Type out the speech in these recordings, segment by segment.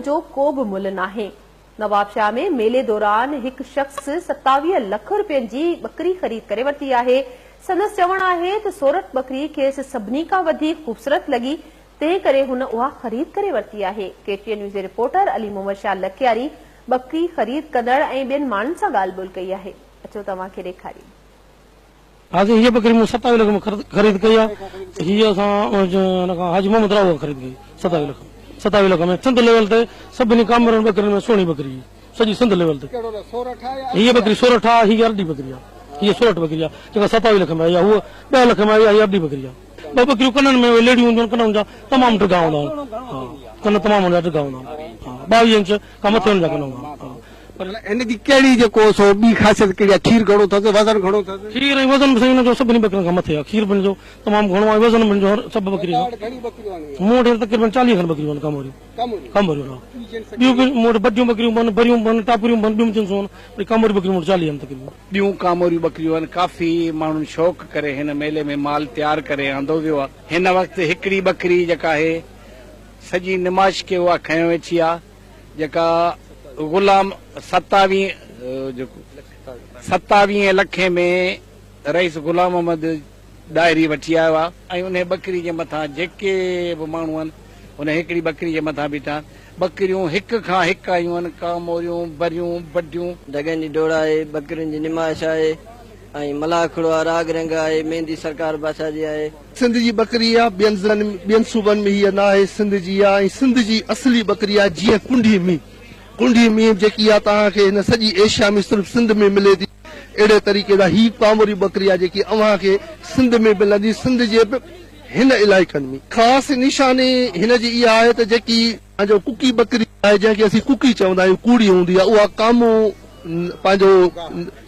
جو ڪو به ملهه ناهي. نوابشاهه ۾ ميلي دوران هڪ شخص 27 لک رپين جي ٻڪري خريد ڪري ورتي آهي. سندس چوڻ آهي ته سورٺ ٻڪري کيس سڀني کان وڌيڪ خوبصورت لڳي، تنهن ڪري هن اها خريد ڪري ورتي آهي. ڪي ٽي اين نيوز جي رپورٽر علي محمد شاهه لڪياري ٻڪري خريد ڪندڙ ۽ ٻين ماڻهن سان ڳالهه ٻولهه ڪئي آهي. اچو توهان کي ڏيکاريون. ها سائين هيء ٻڪري مون 27 لک ۾ خريد ڪئي آهي. هيء اسان هن کان حاجي محمد راهو کان خريد ڪئي 27 لک 27 لک ۾ سنڌ ليول تي سڀني ڪامورن ٻڪرين ۾ سهڻي ٻڪري هئي سڄي سنڌ ليول تي. هيء ٻڪري سورٺ آهي هيء ارڏي ٻڪري آهي. هيء سورٺ ٻڪري آهي جيڪا 27 لک ۾ آئي آهي. هوء 10 لک ۾ آئي آهي هيء ارڏي ٻڪري آهي. ٻه ٻڪريون ڪنن ۾ اهي ليڙيون هونديون آهن ڪنن جا تمام ڊگها هوندا آهن. ها ڪن تمام هن جا ڊگها هوندا آهن. ها 22 انچ کان مٿي هن جا ڪن هوندا آهن. ها. پر هن جي ڪهڙي جيڪو سو ٻي خاصيت ڪهڙي آهي؟ کير گهڻو اٿس، وزن گهڻو اٿس؟ کير ۽ وزن به سائين هن جو سڀني ٻڪرين کان مٿي آهي. کير به هن جو تمام گهڻو آهي، وزن به هن جو هر سڀ ٻڪرين کان. مون وٽ هينئر تقريبن 40 کن ٻڪريون آهن ڪاموريون. ڪاموريون ها. ٻيون به مون وٽ بڊيون ٻڪريون به آهن، بريون به آهن، ٽاپريون به آهن، ٻيون به جنسون آهن، پر ڪاموري ٻڪريون مون وٽ 40 آهن تقريبن. ٻيون ڪاموريون ٻڪريون آهن. ڪافي ماڻهن شوق ڪري هن ميلي ۾ مال تيار ڪري آندو ويو آهي. هن وقت هڪڙي ٻڪري جيڪا آهي سڄي نمائش کي اها کنيو ويٺي آهي. جيڪا غلام ستاويهين لکين ۾ رئيس غلام محمد ڏاهري وٺي آيو آهي ۽ انهي ٻڪري جي مٿان جيڪي به ماڻهو آهن ان هڪڙي ٻڪري جي مٿان بيٺا آهن. ٻڪريون هڪ کان هڪ آيون آهن، ڪاموريون، بريون، بڊيون. ڍڳن جي ڊوڙ آهي، ٻڪرين جي نمائش آهي ۽ ملاکڙو آهي، راڳ رنگ آهي، ميندي سرڪار بادشاهه جي آهي. سنڌ جي ٻڪري آ ٻين ضلعن ٻين صوبن ۾ هيء ناهي سنڌ جي آ ۽ سنڌ جي اصلي ٻڪري آ جيئن ڪنڍي مينهن ڪنڍي مينهن جيڪي آ توهان کي هن سڄي ايشيا ۾ صرف سنڌ ۾ ملي ٿي اهڙي طريقي سان هي ڪاموري ٻڪري آ جيڪي اوهان کي سنڌ ۾ ملندي سنڌ جي به هن علائقن ۾. خاص نشاني هن جي اها آهي ته جيڪي پنهنجو ڪڪي ٻڪري آهي جنهن کي اسين ڪڪي چوندا آهيون ڪوڙي هوندي آهي اها ڪامون پنهنجو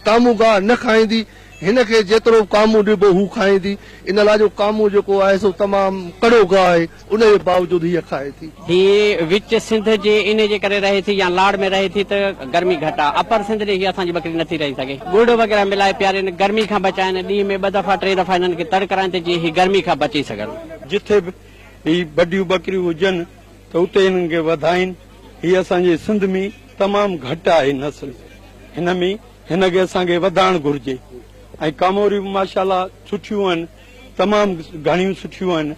ڪامون گاهه نه کائيندي هن کي جيترو به ڪامون ڏبو هو کائيندي، ان لاء جو ڪامون جيڪو آهي سو تمام ڪڙو گاهه آهي، ان جي باوجود هيء کائي ٿي. هي وچ سنڌ جي انهي جي ڪري رهي ٿي يا لاڙ ۾ رهي ٿي ته گرمي گهٽ آ. اپر سنڌ ڏي هي اسان جي ٻڪري نٿي رهي سگهي. ڳڙ وغيره ملائي پيارين، گرمي کان بچائين، ڏينهن ۾ ٻه دفعا ٽي دفعا هنن کي تڙ ڪرائين ته جيئن هي گرمي کان بچي سگهن. جٿي به هي بڊيون ٻڪريون هجن ته اتي هنن کي وڌائين. هي اسان جي سنڌ ۾ تمام گهٽ آهي نسل هن ۾. هن کي اسان کي وڌائڻ گهرجي ۽ ڪاموريون به ماشاء الله سٺيون آهن تمام گهڻيون سٺيون آهن.